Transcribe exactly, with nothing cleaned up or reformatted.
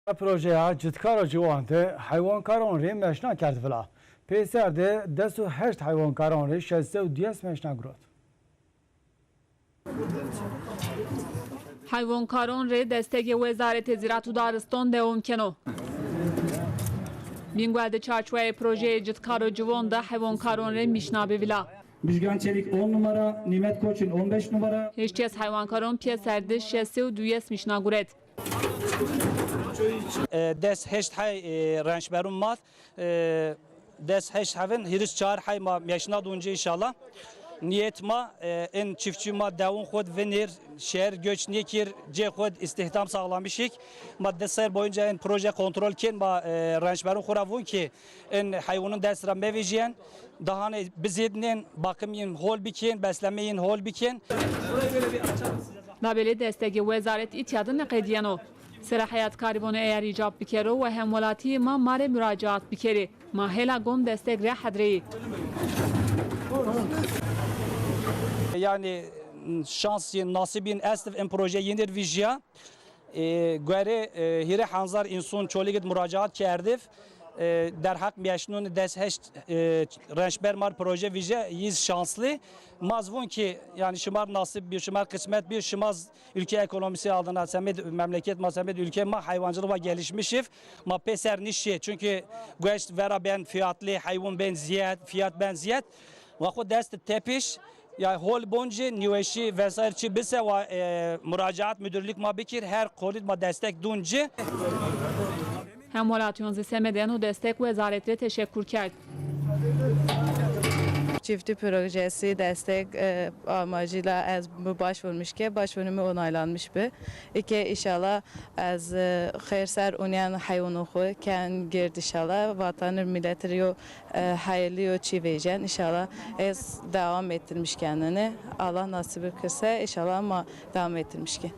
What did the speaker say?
Projeya Citkaro Ciwan de heywankaron rê meşna kerd vila. Peyser de des û heşt heywankaron rê şeş sey û duyes meşna girot. Heywankaron rê destegê Wezaretê Ziraat û Dariston dewam keno. Bîngol de çarçoweyê projeyê Citkaro Ciwan de heywankaron rê mîşna bi vila. Müjgan Çelik on numara, Nimet Koçun on beş numara. Hêştîyes heywankaron pîyeser de şeş sey û duyes mîşna guret. E, des heşt hey, e, rençberûn ma, e, des heşt hevin hîris çar hey ma meşna dûn ci înşallah. Niyet ma, e, in çiftçî ma dewûn xwu d vinîr, şehir göç nêkir, cê xwu d istihdam sağlamışik. Ma di ser boyunca in proje kontrol kên ma, e, rençberûn xwu ra vûn ki in heywanûn dest ra mevêjîyen, dahanê bizêdnên, bakım yin hol bikên, besleme yin hol bikên. Labelê destegê wezaret îtya de niqedîyeno. Sera heyatkarî bono eyer îcab bikero we hemwelatîyê ma ma rê muracaat bikerê. Ma hela gom destek rê hedreyî. Yani şans yin, nasib yin estiw in proje yinir vîjîya. E, guerê, e, hîrê henzar însun Çolîg id muracaat kerdiv. E, derheq mîyeşnûn des heşt, e, rençber mar proje vîje, yiz şanslı. Ma z vûn ki, yani şima r nasip bîyo, şima r qismet bîyo, şima z ülke ekonomisi adına semed memleket ma, semed ülke ma hayvancılık va gelişmişiv. Ma pêser nişê, çünkü gueşt vera ben fiyatlı, heywan ben ziyad, fiyat ben ziyad. Ma xwu dest tepiş, ya hol bon ci, nîweşî vesaire çi bise wa, e, muracaat müdürlük ma bikir, her konuda ma destek dûn ci. Hemwelatîyon zî semedê eno destek wezaret rê teşekkur kerd. Çiftçi projesi destek, e, amacıyla ez bu başvurmuş ke, başvurumu onaylanmış bi. İke inşallah ez, e, xêr ser unyen heywanû xwu ken gird inşallah. Vatanir milletir yo, e, hayırlı yo çi vêjen. İnşallah ez devam ettirmiş kendini. Allah nasip kırsa inşallah ma devam ettirmiş ki.